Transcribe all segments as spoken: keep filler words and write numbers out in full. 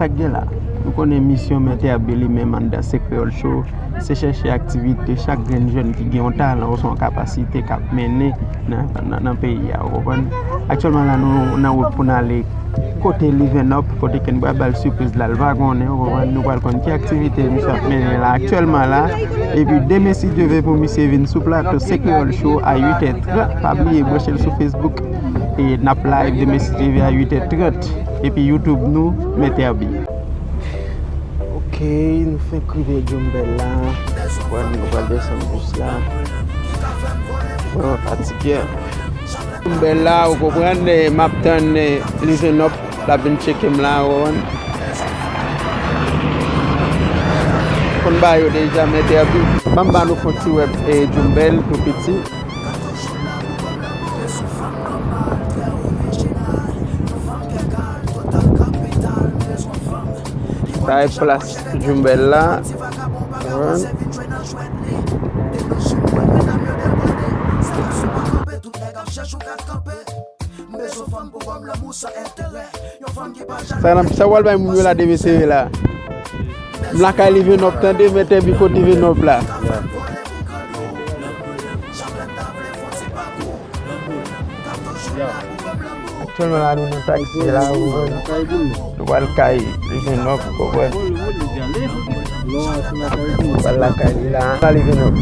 Sa k gen la? Nou konnen misyon Mèt Herby li menm anndan Se Kreyòl Show, se chèche aktivite chak grenn jèn ki gen yon talan oswa yon kapasite k ap mennen nan, nan, nan peyi a, ou konprann? Aktyèlman la, nou nan wout pou n ale kote Liven Up, kote Ken pral ba l sipriz la, l va konnen, ou konprann? Nou pral konn ki aktivite misye ap mennen la, aktyèlman la. Epi demen, si Dye vle, pou misye vin sou plato Se Kreyòl Show a uit è trant. Pa bliye branche l sou Facebook. E n ap live demen, si Dye vle, a uit è trant. Epi YouTube nou, Mèt Herby. Ok, nou fenk rive Djoumbèl la. Bon, nou pral desann bis la. Mwen fatige. Djoumbèl la, ou konprann, eh, m ap tann, eh, Liven Up, l ap vin tcheke m la, ou konprann. Konn ba yo deja, Mèt Herby. Ban m ba nou fon ti wè, eh, Djoumbèl, tou piti. Sa e plas Djoumbèl la. Sa nan, sa w al bay moun yo la demen sere la. M lakay Liven Up, tande, mete bikot Liven Up la. Aktyèlman la, nou nan taksi la, ou konprann. Nou pral kay Liven Up, ou konprann. Nou pral lakay li la. Pral Liven Up.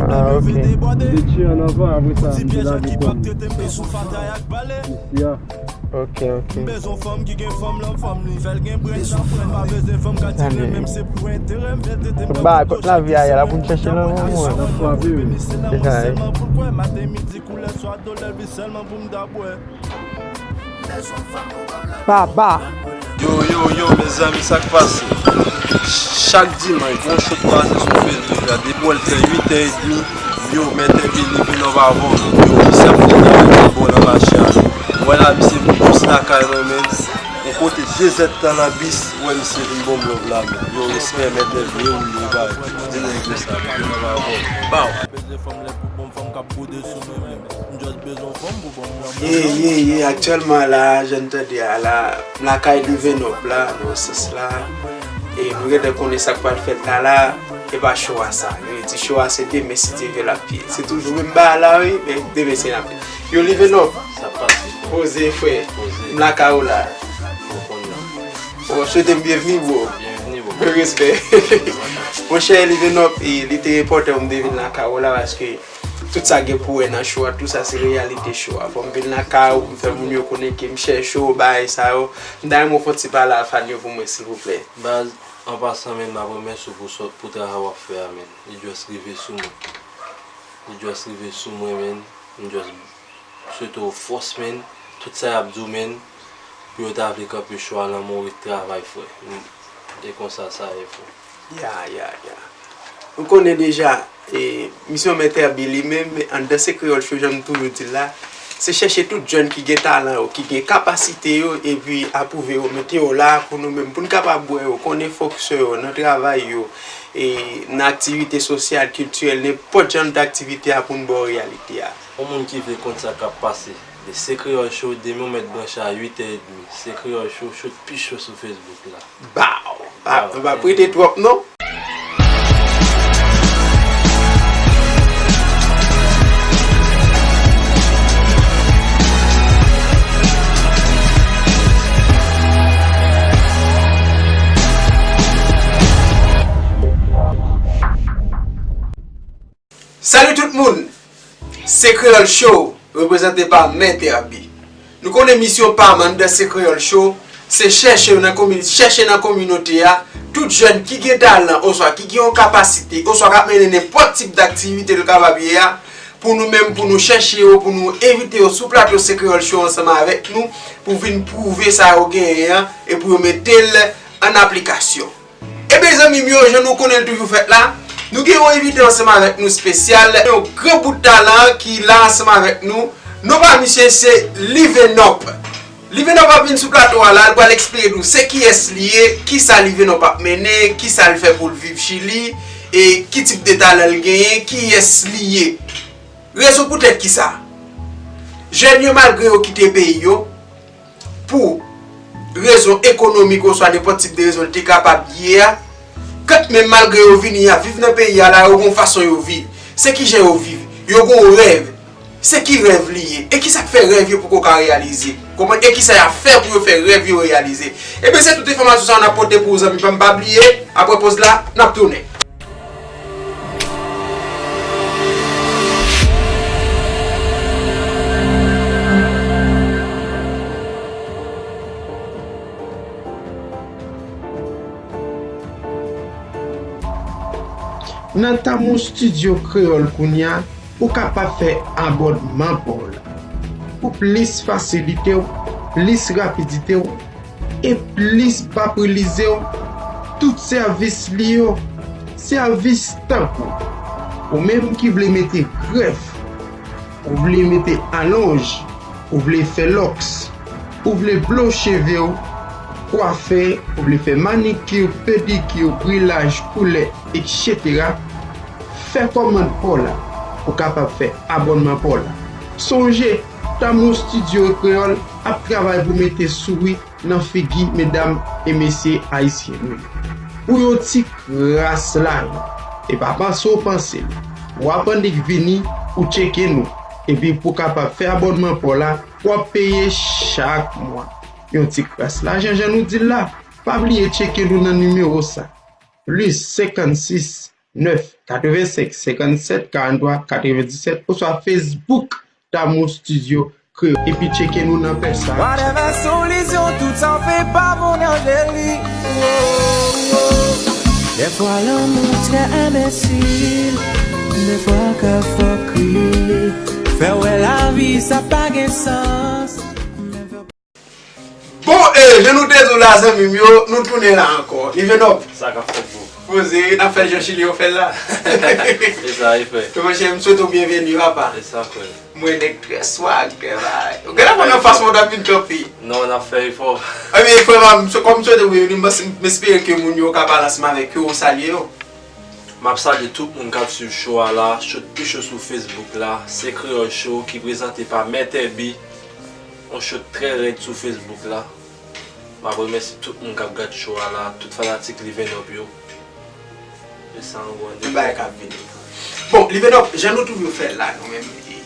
Ah, ok. Ok, ok. Tande. Ba, kot lavi a ye la pou n chèche nan moun. Se sa, wi. Baba. Yo, yo, yo, mezanmi, sa k pase? Chak dimanch, gon show k pase sou Facebook la, depi w wè l fè uit è edmi, yo, mete Billy vin anba avan. Yo, misye ap fè travay bon nan mache a. Wè la, misye vin jis lakay mwen, men. Yon kote de zèdtan nan bis, wè misye vin bon love la, men. Yo, respè, mete vye ou yo, ba. Di nèg yo sa, vin anba avan. Baw. Ye, ye, ye, aktyèlman la, jan n tande a la, m lakay Liven Up la, nan sans la, e nou gentan konnen sa k pral fèt la la, e pa show a sa. Yo di show a se demen, si Dye vle l ap ye. Se toujou menm bagay la, wi, men demen se n ap ye. Yo, Liven Up. Sa pase. Poze, frè. Poze. M lakay ou la. Ou konn nan. Bon, swete m byenvni, bro. Byenvni, bro. Respè. Monchè, Liven Up, e, li te enpòtan pou m te vin lakay ou la, paske tout sa gen pou wè nan show a, tout sa se reyalite show a. Fò m vin lakay ou, m fè moun yo konnen ke m chèche w, bagay sa yo. M ta renmen w fè yon ti pale a fan yo pou mwen, silvouplè. Baz, an pasan, men, m ap remèsye w pou sòt, pou travay w ap fè a, men. Li just rive sou mwen. Li just rive sou mwen, men. M just swete w fòs, men. Tout sa y ap di w, men, pou yo ta vle kanpe show a, lanmò ret travay, frè. E konsa sa ye, frè. Ya, ya, ya. Ou konnen deja, e, misyon Mèt Herby li menm, anndan Se Kreyòl Show, jan m toujou di l la, se chèche tout jèn ki gen talan yo, ki gen kapasite yo, epi apwouve yo, mete yo la pou nou menm, pou n kapab wè yo, konnen fonksyon yo, nan travay yo, e, nan aktivite sosyal, kiltirèl, nenpòt jan d aktivite a pou n ba w reyalite a. Yon moun ki vle konn sa k ap pase, de Se Kreyòl Show, demen w mèt branche a uit è edmi. Se Kreyòl Show, show pi cho sou Facebook la. Baw! Pa, pa prete twòp non. Salut tout moun! Se Kreyòl Show. reprezante pa Mèt Herby. Nou konnen misyon pa m anndan Se Kreyòl Show, se chèche nan komi-, chèche nan kominote a tout jèn ki gen talan oswa ki gen yon kapasite oswa k ap mennen nenpòt tip daktivite l kapab ye a, pou nou menm, pou nou chèche yo, pou nou envite yo sou plato Se Kreyòl Show ansanm avèk nou, pou vin pwouve sa yo genyen an e pou yo mete l an aplikasyon. Ebyen, zanmi m yo, jan nou konnen l toujou fèt la, nou gen yon envite ansanm avèk nou espesyal, yon gran bout talan ki la ansanm avèk nou. Non pa misye se Livenop. Livenop ap vin sou plato a la, l pral eksplike nou se kiyès li ye, kisa Livenop ap mennen, kisa l fè pou l viv Chili, e ki tip de talan l genyen, kiyès li ye. Rezon poutèt kisa jèn yo, malgre yo kite peyi yo, pou rezon ekonomik oswa nenpòt tip de rezon li te kapab ye a, kantmenm malgre yo vini, y ap viv nan peyi a la, yo gon fason yo viv. Se kijan yo viv? Yo gon rèv. Se ki rèv li ye? E kisa k fè rèv yo poko ka reyalize? Konprann? E kisa y ap fè pou yo fè rèv yo reyalize? Ebyen, se tout enfòmasyon sa a n ap pote pou ou, zanmi pa m. Pa bliye, apre poz la, n ap tounen. Nan Tamou Studio Kreyòl kounye a, ou kapab fè abònman pa w la. Pou plis fasilite w, plis rapidite w, e plis pa pri li ze w, tout sèvis li yo, sèvis tankou ou menm ki vle mete grèf, ou vle mete alonj, ou vle fè lòks, ou vle blo cheve w, kwafè, ou vle fè manikir, pedikir, brilaj, koulè, etsetera, fè kòmand pa w la, ou kapab fè abònman pa w la. Sonje, Tamou Studio Kreyòl ap travay pou mete souri nan figi medam e mesye ayisyen nou yo. Pou yon ti kras lajan, e pa panse w panse l, w ap annik vini, ou tcheke nou, epi pou w kapab fè abònman pa w la, w ap peye chak mwa. Yon ti kras lajan, jan nou di l la. Pa bliye tcheke nou nan nimewo sa, plis senkannsis nèf katrevensenk senkannsèt karanntwa katrevendiset, oswa Facebook Tamou Studio Kreyòl. Epi tcheke nou nan pèj sa. Whatever solution, tout sa w fè pa bon nan jeli. Dèfwa lanmou trè enbensil, dèfwa ka fè w kriye, fè w wè lavi sa pa gen sans. Bon, e, jan nou te di w la, zanmi m yo, nou tounen la ankò. Livenop. Sa k ap fèt, bro? Poze, n ap fè l jan Chili yo fè l la. E sa, e frè. Monchè, m swete w byenveni, papa. E sa, frè. Mwen nèg trè swag, trè bay. Ou genlè konn anfas mwen w t ap vin kanpe. Non, n ap fè efò. Ebyen, frè m, m swe-, kòm m swete w byenveni, m panse, m espere ke moun yo ka pale ansanm avèk yo, ou salye yo. M ap salye tout moun k ap swiv show a la, show pi cho sou Facebook la, Se Kreyòl Show ki prezante pa Mèt Herby, yon show trè rèd sou Facebook la. M ap remèsye tout moun k ap gad show a la, tout fanatik Livenop yo. E sa an gwo an detay. Bagay k ap vini. Bon, Livenop, jan nou toujou fè l la, nou menm, e,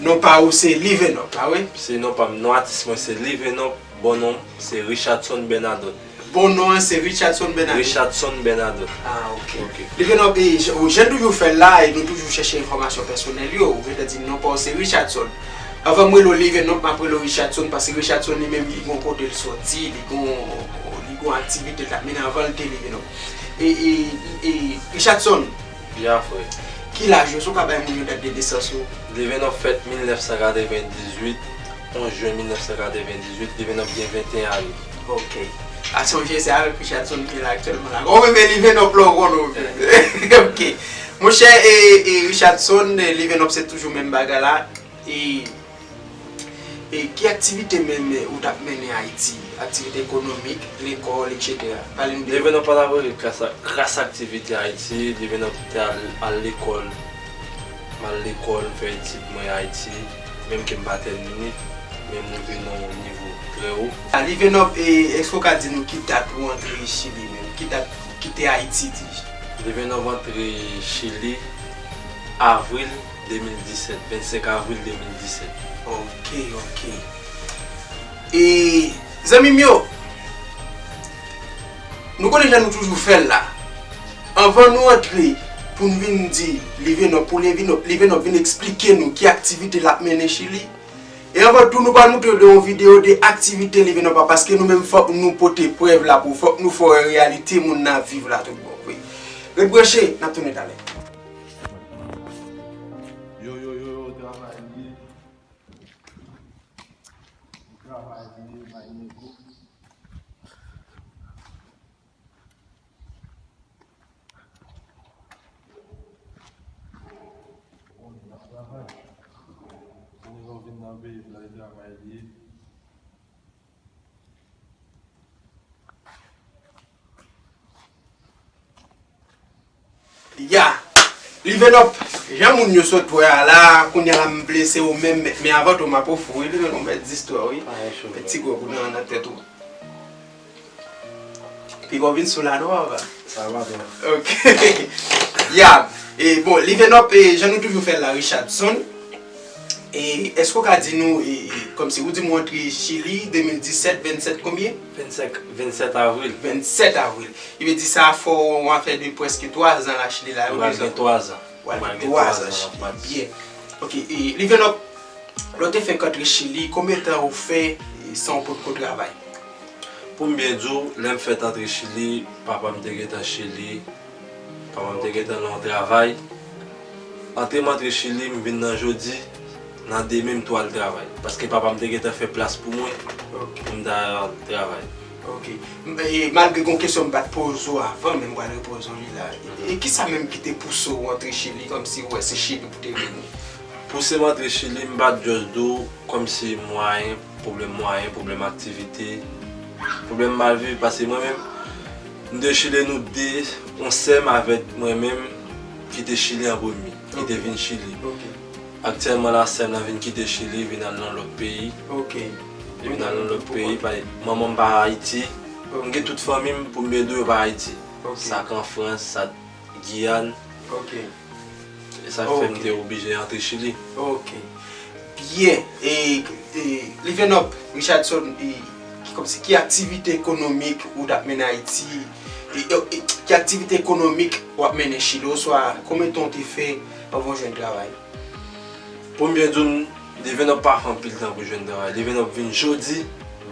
non pa ou se Livenop, pa vre? Se non pa m, non atis mwen se Livenop, bon non m se Richardson Bernadotte. Bon non an se Richardson Bernadotte. Richardson Bernadotte. Ah, ok. Ok. Livenop, e, j-, ou, jan n toujou fè l la, e nou toujou chèche enfòmasyon pèsonèl yo, ou gentan di non pa w se Richardson. Anvan m rele w Livenop, m ap rele w Richardson, paske Richardson li menm, li gon kote l sòti, li gon, li gon aktivite l t ap mennen anvan l te Livenop. E, e, e, Richardson, Ya, frè. Ki laj ou? Si w ka bay moun yon dat de nesans ou? Livenop fèt mil nèf san katrevendizuit, onz jen mil nèf san katrevendizuit, Livenop gen venteyen ane. Ok. A sonje se avèk Richardson m ye la aktyèlman la. Ou menm e Livenop la w konnen w ye. Ok. Monchè, e, e Richardson, e Livenop se toujou menm bagay la. E, e ki aktivite menm ou t ap mennen Ayiti? Aktivite ekonomik, lekòl, etsetera. Pale n de... Livenop pa t ap rele kras, kras aktivite Ayiti. Livenop te al, al lekòl. M al lekòl, m fè etid mwen Ayiti. Menm ke m pa tèmine, men m rive nan yon nivo trè wo. A, Livenop, e, èske w ka di nou ki dat ou antre Chili menm? Ki dat ou kite Ayiti, di? Livenop antre Chili avril de mil disèt, vennsenk avril de mil disèt. Ok, ok. E, zanmi m yo, nou konnen jan nou toujou fè l la. Anvan nou antre pou n vin di Livenop, pou Livenop, Livenop vin eksplike nou ki aktivite l ap mennen Chili. E anvan tou, nou pral montre yo de yon videyo de aktivite Livenop la, paske nou menm fòk nou pote prèv la pou, fòk nou fè w wè reyalite moun nan ap viv la tout bon vre. Ret branche, n ap tounen talè. Yo, yo, yo, yo, travay li ye. Travay li ye, bay nego. Bon, n ap travay. Kounye a w vin nan peyi m nan, e travay li ye. Ya! Livenop, jan moun yo sot wè a la, kounye a la m vle se ou menm, men, men avan tou m ap ofri w, wi, Livenop, mèt zistwa, wi. Pa gen chou. Mèt ti gwo boudon nan tèt ou. Piga w vin sou la non, papa. Sa va, bro. Ok. Ya. E bon, Livenop, e jan nou toujou fè l la, Richardson. E èske w ka di nou, e, e, kòmsi ou di m ou antre Chili de mil disèt, vennsèt konbyen? Vennsenk, vennsèt avril. Vennsèt avril. Li vle di sa fè w afè de prèske twa zan la Chili la, wi. Pral gen twa zan. Pral gen twa zan Chili. Byen. Ok, e, Livenop, lè w te fèk antre Chili, konbyen tan ou fè, e, san w potko travay? Pou m byen di w, lè m fèk antre Chili, papa m te gentan Chili, papa m te gentan nan yon travay. Antre m antre Chili, m vin nan jodi, nan demen m tou al travay. Paske papa m te gentan fè plas pou mwen, pou m ta al travay. Ok. M, e, malgre gon kesyon m pa t poze w avan, men m pral repoze w li la. E, e kisa menm ki te pouse w antre Chili, kòmsi w wè se Chili pou te vini? Pouse m antre Chili, m pa t just di w, kòmsi mwayen, pwoblèm mwayen, pwoblèm aktivite, pwoblèm mal viv, paske mwen menm, m te Chili nou de, yon sè m avèk mwen menm, kite Chili an premye, ki te vin Chili. Ok. Aktyèlman la, sè m nan vin kite Chili, vin al nan lòt peyi. Ok. Li vin al nan lòt peyi, paske manman m pa Ayiti. Ok. M gen tout fanmi m, pou m byen di w, yo pa Ayiti. Ok. Sa k an Frans, sa Giyàn. Ok. E sa fè m te oblije antre Chili. Ok. Byen. E, e, Livenop Richardson, e, ki, kòmsi, ki aktivite ekonomik ou t ap mennen Ayiti? E, e, e, ki aktivite ekonomik w ap mennen Chili? Oswa, konbyen tan w te fè anvan w jwenn travay? Pou m byen di w, Livenop pa fè anpil tan pou jwenn travay. Livenop vin jodi,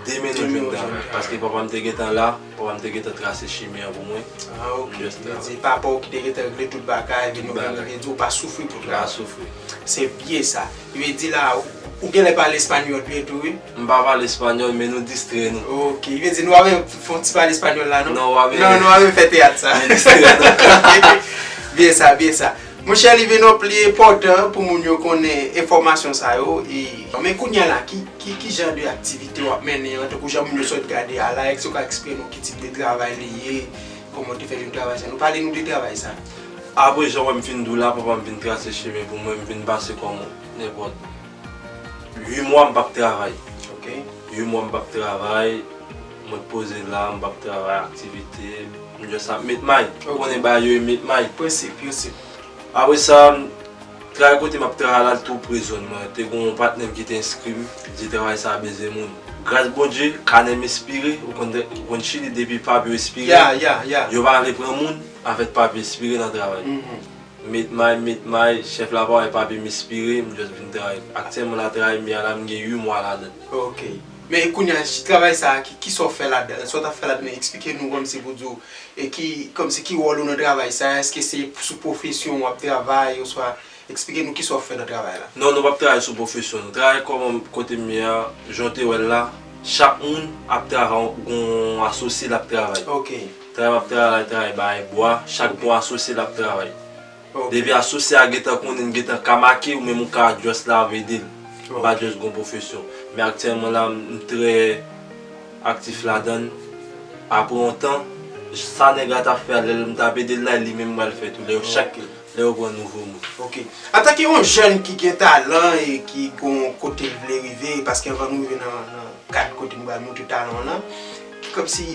demen nou jwenn travay. Paske papa m te gentan la, papa m te gentan trase chimen an pou mwen. Ah, ok. M just travay. Li vle di papa w ki te gentan regle tout bagay, vin nou vin di w pa soufri pou travay. Pa soufri. Se byen sa. Li vle di la, ou, ou genlè pale espanyòl byen tou, wi? M pa pale espanyòl, men nou distrè nou. Ok. Li vle di nou pa menm fè yon ti pale espanyòl la, non? Non, w pa menm. Non, nou pa menm fè teyat sa. Nou distrè nou. Ok. Byen sa, byen sa. Monchè Livenop, li enpòtan pou moun yo konnen enfòmasyon sa yo. E, men kounye a la, ki, ki, ki jan de aktivite w ap mennen an, tankou jan moun yo sot gade a la, èske w ka eksplike nou ki tip de travay li ye, kòman w te fè jwenn travay sa? Nou pale nou de travay sa. Apre jan w wè m fin di w la, papa m vin trase chimen pou mwen, m vin pase kòm nenpòt uit mwa m p ap travay. Ok. Uit mwa m p ap travay, mwen poze la, m p ap travay aktivite, m just ap met may. Ok. Ou konnen bagay yo e met may. Prensip, prensip. Apre sa, travay kote m ap travay la, l tou pre zòn mwen. Te gen yon patnè m ki te enskri m, di travay sa a bezwen moun. Gras Bondye, kanè m espire, ou konn, ou konn Chili depi papye espire. Ya, ya, ya. Yo pa vle pran moun avèk papye espire nan travay. Mhm. Met may, met may, chèf la pa wè papye m espire, m just vin travay. Aktyèlman la travay m ye a la, m gen uit mwa ladan l. Ok. Men kounye a, travay sa a, ki, kisa w fè ladan l? Sa w t ap fè ladan l? Eksplike nou kòmsi pou di w, e ki, kòmsi ki wòl ou nan travay sa a? Èske se sou pwofesyon w ap travay, oswa eksplike nou kisa w fè nan travay la? Non, nou p ap travay sou pwofesyon nou. Travay kòman kote m ye a, jan w te wè l la, chak moun ap travay, gon asosye l ap travay. Ok. Travay m ap travay la, travay bay bwa, chak gon asosye l ap travay. Ok. Depi asosye a gentan konnen, gentan ka make, ou menm ou ka just la ap ede l. M pa just gon pwofesyon. Men aktyèlman la, m trè aktif ladan l. Apre yon tan, sa nèg la t ap fè a, lè m t ap ede l la, li menm pral fè tou. Lè yo chak, lè yo pran nouvo moun. Ok. Antanke yon jèn ki gen talan e ki gon kote l vle rive, paske anvan nou rive nan, nan kad kote nou pral montre talan w lan, ki kòmsi,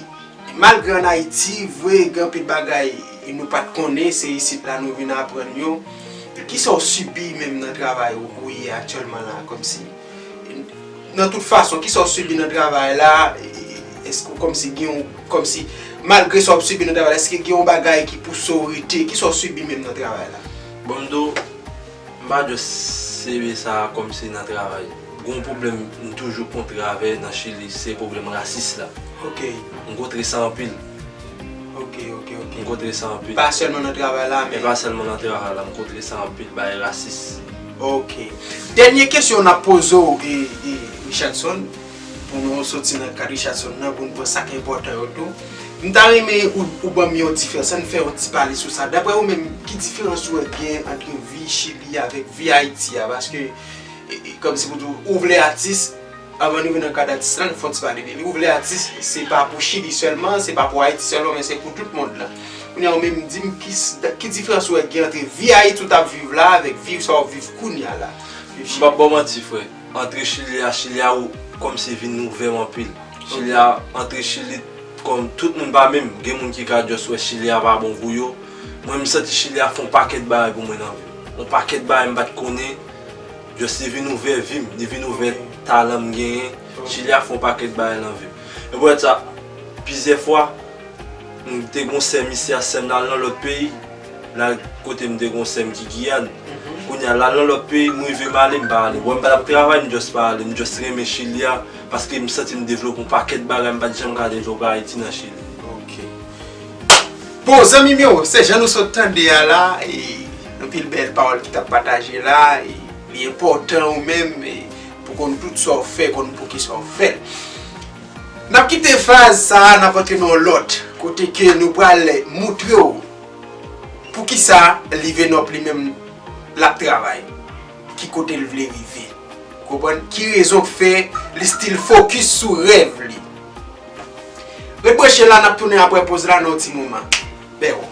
malgre ann Ayiti, vre, gen anpil bagay nou pa t konnen, se isit la nou vin aprann yo. Kisa w sibi menm nan travay ou, ou ye aktyèlman la, kòmsi? Nan tout fason, kisa w sibi nan travay la? Èske w kòmsi gen yon, kòmsi, Malgre sa w ap sibi nan travay la, èske gen yon bagay ki pouse w rete? Kisa w sibi menm nan travay la? Bon, m di w, m pa just sibi sa kòmsi nan travay. Gon pwoblèm m toujou kontre avè nan Chili, se pwoblèm rasis la. Ok. M kontre sa anpil. Ok, ok, ok. M kontre sa anpil. Pa sèlman nan travay la, men. E pa sèlman nan travay la, m kontre sa anpil, bagay rasis. Ok. Dènye kesyon n ap poze w, e, e, Richardson, pou nou soti nan kad Richardson nan, pou nou pran sa k enpòtan yo tou. M ta renmen ou, ou ban m yon diferans, ann fè yon ti pale sou sa. Daprè ou menm, ki diferans ou wè gen ant vi Chili avèk vi Ayiti a? Paske, e, e, kòmsi pou di w, ou vle atis, anvan n rive nan kad atis la, n fè yon ti pale de li. Ou vle atis, se pa pou Chili sèlman, se pa pou Ayiti sèlman, men se pou tout mond lan. Kounye a, ou menm, di m ki, ki diferans ou wè gen ant vi Ayiti ou t ap viv la avèk vi sa w ap viv kounye a la? M p ap ba w manti, frè. Antre Chili a, Chili a ou, kòmsi vin ouvè m anpil. Chili a, antre Chili, kòm tout moun pa menm, gen moun ki ka just wè Chili a pa bon pou yo. Mwen, m santi Chili a fè yon pakèt bagay pou mwen nan vi m. Yon pakèt bagay m pa t konnen, just li vin ouvè vi m, li vin ouvè talan m genyen. Chili a fè yon pakèt bagay nan vi m. E pou sa, plizyè fwa, m te gon sè m isi a, sè m l al nan lòt peyi. L al kote m te gon sè m ki Giyàn. Kounye a, l al nan lòt peyi, m rive m ale, m pa ale. Bon, m pa t ap travay, m just pa ale. M just renmen Chili a, paske m santi m devlope yon pakèt bagay m pa t janm ka devlope Ayiti nan Chili. Ok. Bon, zanmi m yo, se jan nou sot tande a la, e anpil bèl pawòl ki t ap pataje la, e li enpòtan ou menm, e pou konn tout sa w fè, konn poukisa w fè l. N ap kite faz sa a, n ap antre nan yon lòt, kote ke nou pral moutre w poukisa Livenop li menm l ap travay, ki kote l vle rive. Ou konprann? Ki rezon k fè li still fokis sou rèv li. Ret branche la, n ap tounen apre poz la nan yon ti moman. Bèwo.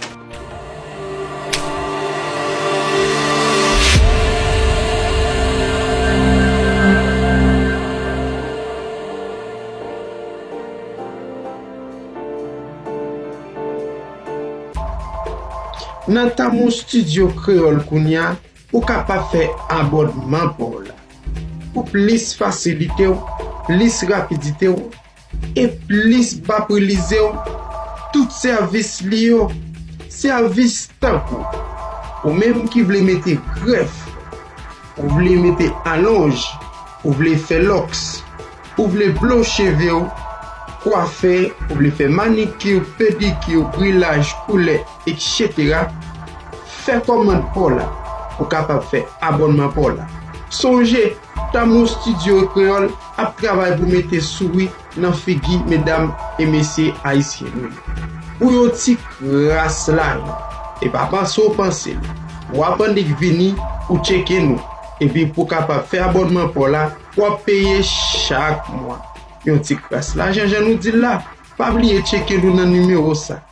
Nan Tamou Studio Kreyòl kounye a, ou kapab fè abònman pa w la. Pou plis fasilite w, plis rapidite w, e plis ba pri li ze w, tout sèvis li yo, sèvis tankou, ou menm ki vle mete grèf, ou vle mete alonj, ou vle fè lòks, ou vle blow cheve w, kwafè, ou vle fè manikir, pedikir, brilaj, koulè, etsetera, fè kòmand pa w la pou w kapab fè abònman pa w la. Sonje, Tamou Studio Kreyòl ap travay pou mete souri nan figi medam e mesye ayisyen nou yo. Pou yon ti kras lajan, e pa panse w panse l, w ap annik vini, ou tcheke nou, epi pou w kapab fè abònman pa w la, w ap peye chak mwa. Yon ti kras lajan, jan nou di l la, pa bliye tcheke nou nan nimewo sa.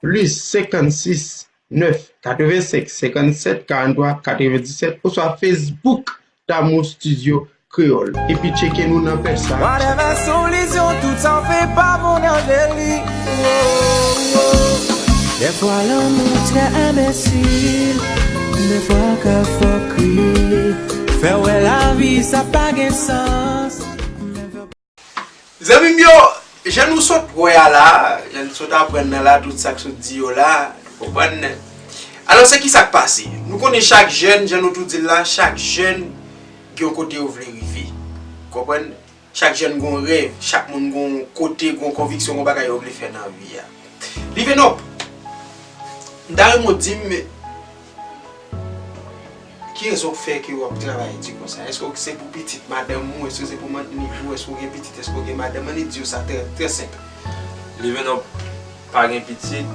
Plis senkannsis nèf katrevensenk senkannsèt karanntwa katrevendisèt oswa Facebook Tamou Studio Kreyòl. Epi tcheke nou nan pèj sa a. Whatever solution, tout sa w fè pa bon nan deli. Dèfwa lanmou trè enbesil, dèfwa ka fè w kriye. Fè w wè lavi sa pa gen sans. Zanmi m yo, jan nou sot wè a la, jan nou sot aprann nan la, tout sa k sot di yo la, konprann? Alò, se ki sa k pase? Nou konnen chak jèn, jan nou tou di l la, chak jèn gen yon kote yo vle rive. Konprann? Chak jèn gen yon rèv, chak moun gen yon kote, gen yon konviksyon, gen yon bagay yo vle fè nan vi a. Livenop, m ta renmen w di m, ki rezon k fè ke w ap travay di konsa? Èske se pou pitit madanm ou? Èske se pou manmi pou ou? Èske w gen pitit? Èske w gen madanm? Ann di yo sa trè, trè senp. Livenop pa gen pitit.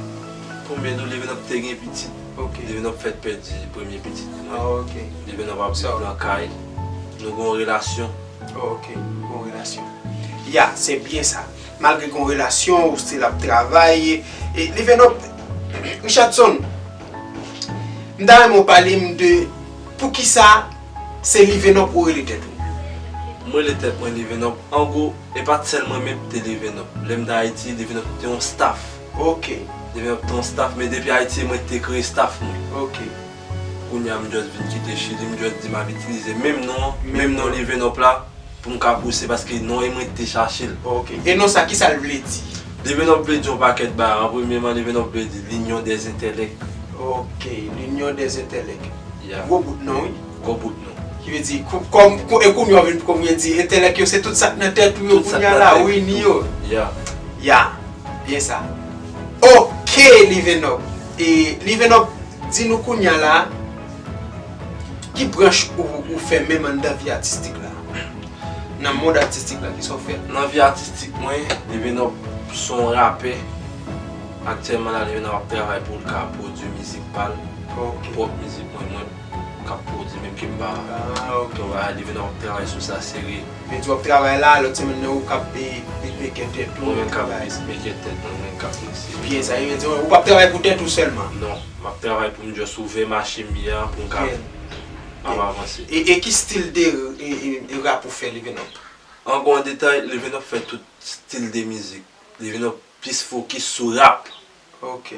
Pou m byen di w, Livenop te gen pitit. Ok. Livenop fèk pèdi premye pitit li. Ah, ok. Livenop ap viv nan kay. Nou gen yon relasyon. Oh, ok, bon relasyon. Ya, se byen sa. Malgre gen yon relasyon, ou still ap travay. E, Livenop, Richardson, m ta renmen w pale m de poukisa se Livenop ou rele tèt ou. Mwen rele tèt mwen Livenop. An gwo, e pa t sèl mwen menm ki te Livenop. Lè m te Ayiti, Livenop te yon staff. Ok. Livenop te yon staff, men depi Ayiti, mwen ki te kreye staff mwen. Ok. Kounye a, m just vin kite Chili, m just di m ap itilize menm non an, menm non Livenop la, pou m ka pouse, paske non e mwen ki te chache l. Ok. E non sa, ki sa l vle di? Livenop vle di yon pakèt bagay. An premyèman, Livenop vle di L'Union des Intellect. Ok, L'Union des Intellect. Yeah. Gwo bout non, wi. Gwo bout non. Ki vle di, e kounye a vin, kòm yo di, entèlèk yo, se tout sa k nan tèt ou yo kounye a la, wi, ni yo. Yeah. Yeah. Byen sa. Ok, Livenop. E Livenop, di nou kounye a la, ki branch ou, ou fè menm anndan vi atistik la? Nan mond atistik la, kisa w fè? Nan vi atistik mwen, Livenop se yon rapè. Aktyèlman la, Livenop ap travay pou l ka pwodui mizik pa l. Ok. Pwòp mizik mwen, mwen k ap pwodui menm ke m pa travay. Livenop ap travay sou sa serye. Vle di w ap travay la, lòt semèn nan ou k ap beatmaker tèt ou. Mwen menm k ap beatmaker tèt mwen, mwen k ap mikse. Byen sa, vle di ou p ap travay pou tèt ou sèlman? Non, m ap travay pou m just ouvè mache m ye a, pou m ka ap avanse. E, e ki stil de e, e, e rap ou fè, Livenop? An gwo, an detay, Livenop fè tout stil de mizik. Livenop plis fokis sou rap. Ok.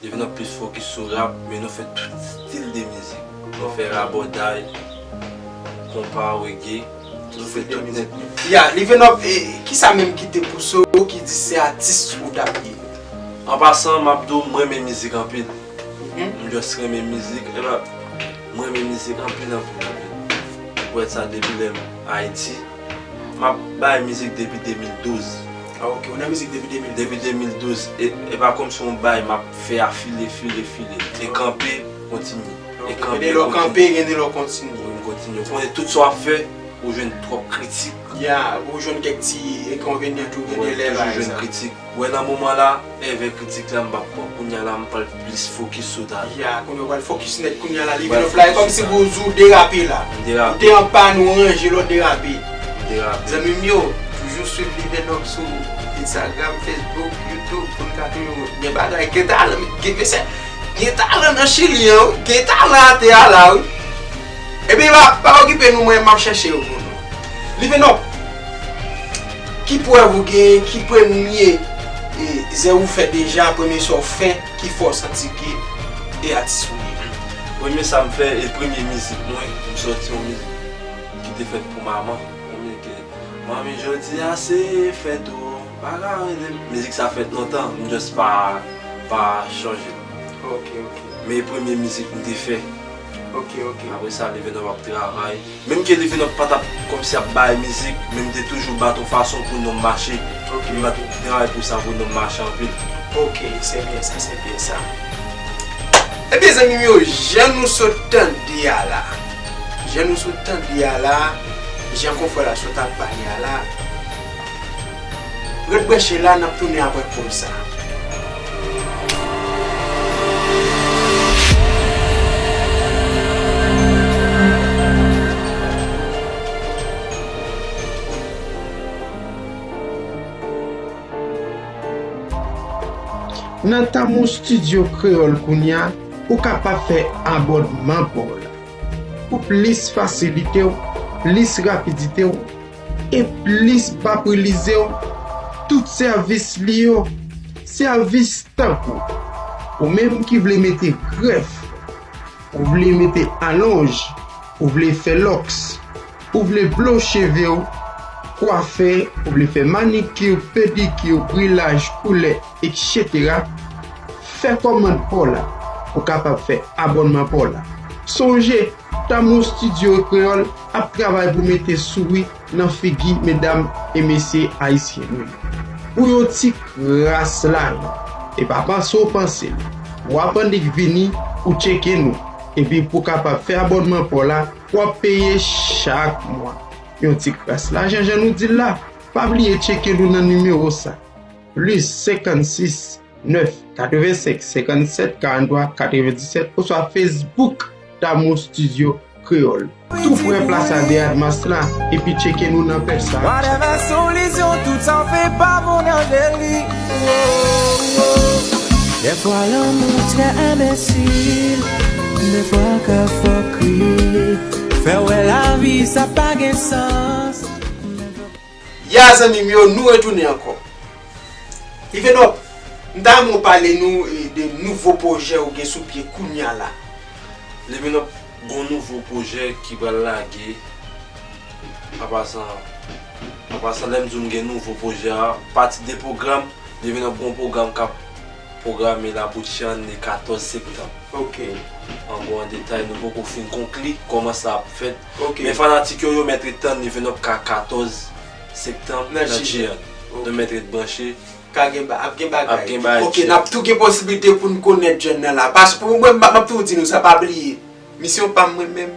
Livenop plis fokis sou rap, men nou fè tout stil de mizik. Nou fè rabòday, konpa, reggae, nou fè tout nèt. Ya, Livenop, e, kisa menm ki te pouse w ki di se atis ou t ap ye? An pasan, m ap di w, m renmen mizik anpil. M just renmen mizik, epa, m renmen mizik anpil, anpil, anpil. Ou wè sa depi lè m Ayiti. M ap bay mizik depi de mil douz. Ah, ok, ou nan mizik depi de mil douz. Depi de mil douz. E, e pa kòmsi yon bay m ap fè a file, file, file. E kanpe, kontinye. E kanpe, lè w kanpe, gen de lè w kontinye. Wi, m kontinye. Ou konnen tout sa w ap fè, ou jwenn twòp kritik. Ya, ou jwenn kèk ti enkonvenyan tou, gen de lè bagay sa. Ou toujou jwenn kritik. Wè, nan moman la, envè kritik la, m p ap pran. Kounye a la, m pral plis fokis sou talè. Ya, kounye a w pral fokis nèt kounye a la. Livenop la, e kòmsi pou di w derape la. M derape. Ou te an pàn, ou ranje, lè w derape. M derape. Zanmi m yo, toujou swiv Livenop sou Instagram, Facebook, YouTube, pou n ka toujou gen bagay. Gen talan, gen mesye, gen talan nan Chili an, wi. Gen talan atè a la, wi. Ebyen, pa, pa okipe nou, mwen, m ap chèche yo pou nou. Livenop, ki prèv ou genyen, ki premye, e, zèv ou fè deja, premye sa w fè, ki fè w santi ke e atis ou ye? Premye sa m fè, e premye mizik mwen, m sòti yon mizik ki te fèt pou manman. Yon mizik ke, "Manmi, jodi a se fèt ou, pa ka rele m." Mizik sa fèt lontan, m just pa, pa chanje l. Ok, ok. Men e premye mizik m te fè. Ok, ok. Apre sa, Livenop ap travay. Menm ke Livenop pa t ap kòmsi ap bay mizik, men m te toujou bat yon fason pou non m mache. Ok. M bat travay pou sa, pou non m mache anpil. Ok, se byen sa, se byen sa. Ebyen, zanmi m yo, jan nou sot tande a la, jan nou sot tande a la, jan konfrè la sot ap pale a la, ret branche la, n ap tounen apre pòz sa. Nan Tamou Studio Kreyòl kounye a, ou kapab fè abònman pa w la. Pou plis fasilite w, plis rapidite w, e plis papilize w tout sèvis li yo. Sèvis tankou, ou menm ki vle mete grèf, ou vle mete alonj, ou vle fè lòks, ou vle blow cheve w, kwafè, ou vle fè manikir, pedikir, brilaj, koulè, etsetera, fè kòmand pa w la pou w kapab fè abònman pa w la. Sonje, Tamou Studio Kreyòl ap travay pou mete souri nan figi medam e mesye ayisyen nou yo. Pou yon ti kras lajan, e pa panse w panse l, w ap annik vini, ou tcheke nou, epi pou w kapab fè abònman pa w la, w ap peye chak mwa. Yon ti kras lajan, jan nou di l la. Pa bliye tcheke nou nan nimewo sa, plis senkannsis, nèf, katrevensenk, senkannsèt, karanntwa, katrevendiset, oswa Facebook, Tamou Studio Kreyòl. Tou pre plas a dèyè Admas la, epi tcheke nou nan pèj sa. Whatever solution, tout sa fè pa moun an deli. Dèfwa lanmou trè enbesil, dèfwa ka fè w kriye. Fè w wè lavi sa pa gen sans. Ya zanmi m yo, nou retounen ankò. Livenop, m ta renmen w pale nou, e, de nouvo pwojè ou gen sou pye kounye a la. Livenop, gon nouvo pwojè ki pral lage. An pasan, an pasan, lè m di w m gen nouvo pwojè a, pati de pwogram, Li vin ap gen yon pwogram k ap pwograme la pou Tyann le katòz septanm. Ok. An gwo, an detay, nou poko fin konkli kòman sa ap fèt. Ok. Men fanatik yo, yo mèt ret tann, li vin ap ka katòz septanm Nan nan Tyann. Tyann. Nou mèt ret branche. Ka gen ba, ap gen bagay. Ap gen bagay, Ok, Tyann. N ap tou gen posibilite pou n konnen Tyann nan la. Paske pou mwen, m ap tou di nou sa, pa bliye. Misyon pa m mwen menm,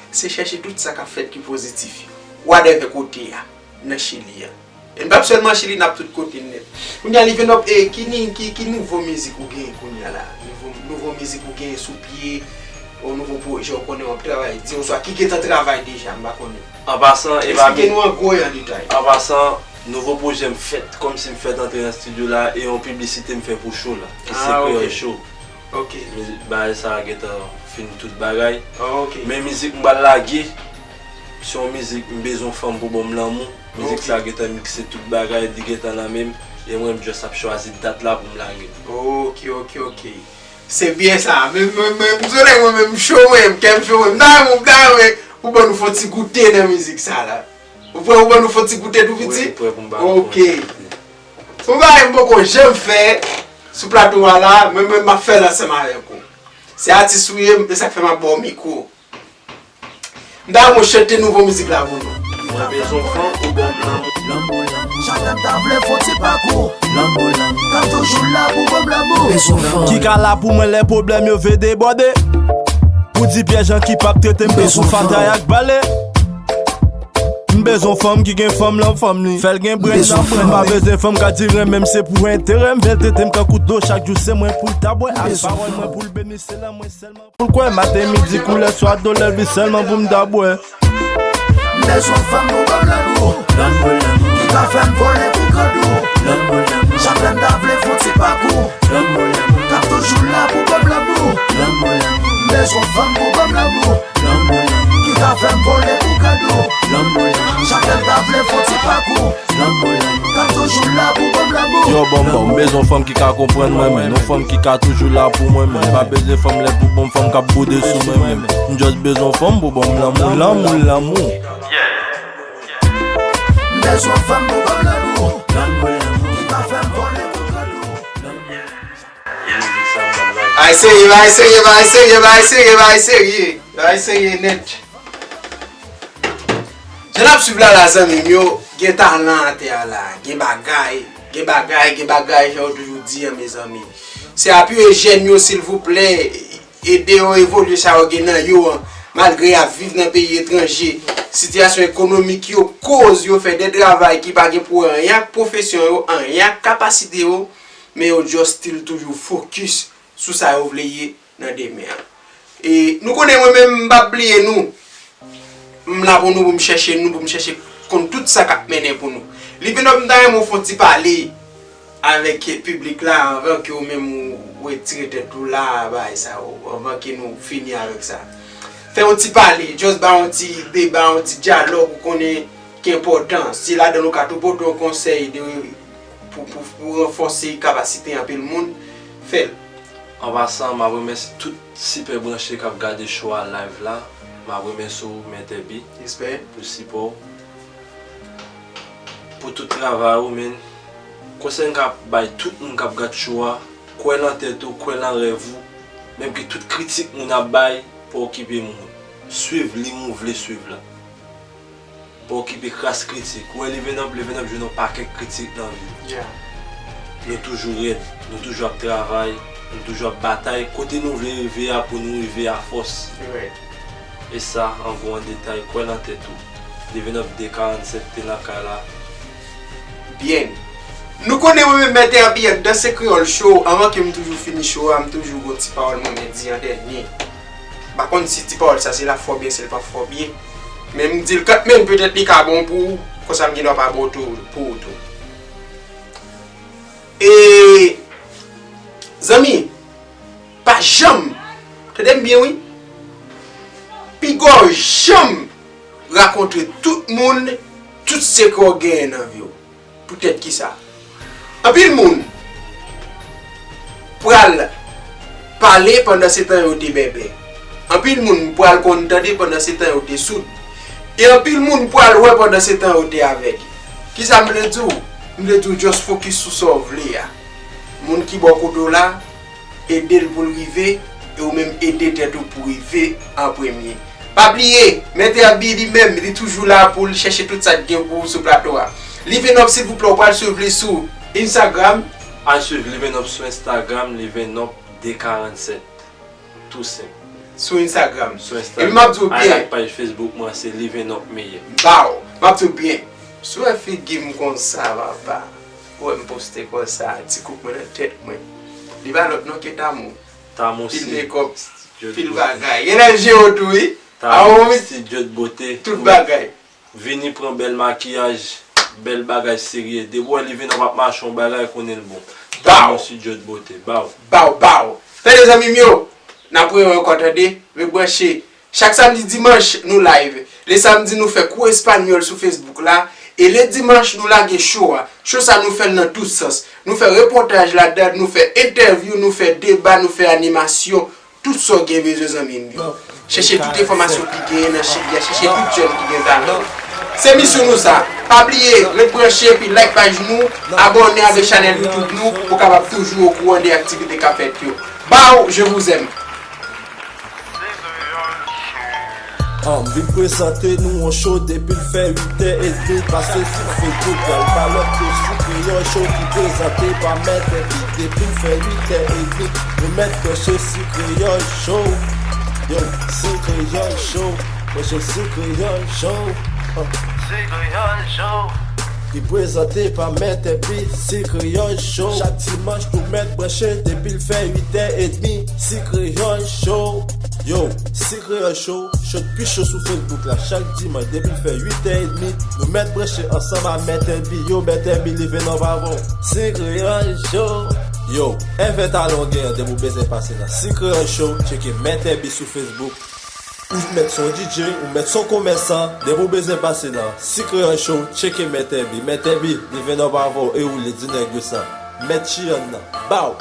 se chèche tout sa k ap fèt ki pozitif yo. Whatever kote a, nan Chili a. E n p ap sèlman Chili, n ap tout kote nèt. Kounye a, Livenop, e, ki, ni- ki, ki nouvo mizik ou gen kounye a la? Nouvo, nouvo mizik ou gen sou pye, yon nouvo pwojè ou konnen w ap travay di, oswa ki gentan travay deja, m pa konnen. An pasan, e pa Eksplike nou an gwo e an detay. An pasan, nouvo pwojè m fèt, kòmsi m fèt antre nan estidyo la, e yon piblisite m fè pou show la, ki se Ah, ok. Kreyòl Show. Ok. Mizik, bagay sa a gentan fin tout bagay. Ah, ok. Men mizik m pral lage, se yon mizik m bezwen fanm pou ban m lanmou. Mizik Ok. sa a gentan mikse tout bagay, li gentan nan men m. E mwen, m just ap chwazi dat la pou m lage. Ok, ok, ok. Se byen sa. Men, men, men, m sou nèg mwen menm, m cho mwen, m kè m cho mwen. M ta renmen, m ta renmen pou ban nou fè yon ti goute nan mizik sa la. Ou prè pou ban nou fè yon ti goute tou piti? Wi, m prè pou m ba Ok. Se yon bagay m poko janm fè sou plato a la, mwen menm m ap fè l ansanm avèk ou. Se atis ou ye, e sa k fè m ap ba w mikwo. M ta renmen w chante nouvo mizik la pou nou. Mwen bezwen fanm pou ban m lanmou. Chak lè m ta vle fon ti pakou. K ap toujou la pou ban m lanmou. Ki ka la pou mwen lè pwoblèm yo vle debòde. Pou di pyèj an ki p ap trete m tankou fatay ak bale. M bezwen fanm ki gen fanm nan fanm li. Fè l gen brenn nan brenn. M pa bezwen fanm ka di renmen m se pou enterè m. Vle trete m tankou dlo chak jou se mwen pou l ta bwè. Ak pawòl mwen pou l beni se lan mwen sèlman. Pou l kwè maten midi kou lè swa do lèl li sèlman pou m ta bwè. M bezwen fanm pou ban m lanmou. Ki ka fè m vole pou grandou. Chak lè m ta vle fon ti pakou. K ap toujou la pou ban m lanmou. M bezwen fanm pou ban m lanmou. Ki ka fè m vole pou grandou. Chak lè m ta vle fon ti pakou. K ap toujou la pou ban m lanmou. Yo, bon, bon, m bezwen fanm ki ka konprann mwen menm. Yon fanm ki ka toujou la pou mwen menm. Pa bezwen fanm lè pou bon, fanm k ap boude sou mwen menm. M just bezwen fanm pou ban m lanmou, lanmou, lanmou. M bezwen fanm pou ban m lanmou. Ki ka fè m vole pou grandou. Bagay serye, bagay serye, bagay serye, bagay serye, bagay serye, bagay serye nèt. Jan n ap swiv la la zanmi m yo, gen talan atè a la, gen bagay, gen bagay, gen bagay jan yo toujou di an mezanmi. Se apiye jèn yo silvouplè, ede yo evolye sa yo gen nan yo an, malgre y ap viv nan peyi etranje. Sitiyasyon ekonomik yo koz yo fè de travay ki pa gen pou anyen ak pwofesyon yo, anyen ak kapasite yo, men yo just still toujou fokis sou sa yo vle ye nan demen an. E nou konnen mwen menm m p ap bliye nou. M la pou nou, pou m chèche nou, pou m chèche konn tout sa k ap mennen pou nou. Livenop, m ta renmen w fè yon ti pale avèk piblik la anvan ke ou menm ou retire tèt ou la, bagay sa yo, anvan ke nou fini avèk sa. Fè yon ti pale, just ba yon ti deba, yon ti dyalòg ou konnen ki enpòtan. Si ladan l ou ka tou pote yon konsèy de, pou, pou, pou ranfòse kapasite anpil moun, fè l. An pasan, m ap remèsye tout sipè branche k ap gade show a live la. M ap remèsye w, Mètè B, Respè. Pou sipò w, pou tout travay ou, men. Konsèy m ka bay tout moun k ap gad show a, kwè nan tèt ou, kwè nan rèv ou. Menm ke tout kritik moun ap bay, pa okipe moun. Swiv liy ou vle swiv la. Pa okipe kras kritik. Ou wè Livenop, Livenop jwenn yon pakèt kritik nan vi l. Yeah. Nou toujou rèd, nou toujou ap travay, nou toujou ap batay. Kote nou vle rive a pou nou rive a fòs. Right. E sa, an gwo, an detay, kwè nan tèt ou. Livenop de karannsèt te nan kay la. Byen. Nou konnen mwen menm Mètè B nan Danse Kreyòl Show, anvan ke m toujou fini show a, m toujou gon ti pawòl mwen men di an dènye. M pa konn si ti pawòl sa se l ap fè w byen, si l p ap fè w byen. Men m di l kanmenm, petèt li ka bon pou ou, konsa m gen dwa pa bon tou, pou ou tou. E, zanmi, pa janm, tande m byen wi, piga w janm rakontre tout moun tout sekrè w genyen nan vi w. Poutèt kisa? Anpil moun pral pale pandan se tan yo te bèbè. Anpil moun pral konn tande pandan se tan yo te soud. E anpil moun pral wè pandan se tan yo te avèg. Kisa m vle di w? M vle di w just focus sou sa w vle a. Moun ki bò kote w la, ede l pou l rive, e ou menm ede tèt ou pou rive an premye. Pa bliye, Mèt Herby li menm, li toujou la pou l chèche tout sa k gen pou ou sou plato a. Livenop, silvouplè, ou pral swiv li sou Instagram. Al swiv Livenop sou Instagram, Livenop de karannsèt. Tou senp. Sou Instagram. Sou Instagram. Epi m ap di w byen. Al like paj Facebook mwen, se Livenop Meyè. Baw. M ap di w byen. Si w wè figi m konsa, papa. Ou wè m poste konsa, ti koup mwen nan tèt mwen. Li pa lòt non ke Tamou. Tamou Pil si mekòp, Djot pil Bote. Bagay. Gen nan je w tou, wi. Tamou si Djot Bote. Tout bagay. Vini pran bèl makiyaj, bèl bagay serye. Depi w wè Livenop ap mache yon bagay, konnen l bon. Baw! Tamou si Djot Bote. Baw! Baw, baw! Tande zanmi m yo, n ap rewè ankò tande, rebranche. Chak samdi dimanch, nou live. Le samdi, nou fè kou espanyòl sou Facebook la. E le dimanch, nou lage show a. Show sa, nou fè l nan tout sans. Nou fè repòtaj ladan, nou fè entèvyou, nou fè deba, nou fè animasyon. Tout sa w gen bezwen, zanmi m yo. Chèche tout enfòmasyon ki genyen nan Chili a, chèche tout jèn ki gen talan. Se misyon nou sa. Pa bliye, ret branche epi like paj nou, abòne avèk chanèl YouTube nou pou w kapab toujou okouran de aktivite k ap fèt yo. Baw, je vous aime. An, m vin prezante nou yon show depi l fè uit è edmi pase sou Facebook la. L pa lòt ke Sou Kreyòl Show ki prezante pa Mèt Herby. Depi l fè uit è edmi, nou mèt branche Sou Kreyòl Show. Yo, Sou Kreyòl Show, branche Sou Kreyòl Show. An. Sou Kreyòl Show. Li prezante pa Mèt Herby, Sou Kreyòl Show. Chak dimanch, nou mèt branche depi l fè uit è edmi. Sou Kreyòl Show. Yo, Sou Kreyòl Show, show k pi cho sou Facebook la. Chak dimanch, depi l fè uit è edmi, nou mèt branche ansanm a Mèt Herby. Yo, Mèt Herby, Livenop avè w. Sou Kreyòl Show. Yo, èvè talan w genyen, depi w bezwen pase nan Sou Kreyòl Show, tcheke Mèt Herby sou Facebook. Ou mèt se yon D J, ou mèt se yon komèsan, depi w bezwen pase nan Sou Kreyòl Show, tcheke Mèt Herby. Mèt Herby, Livenop avè w, e ou le di nèg yo sa. Mèt Chiyann nan. Baw!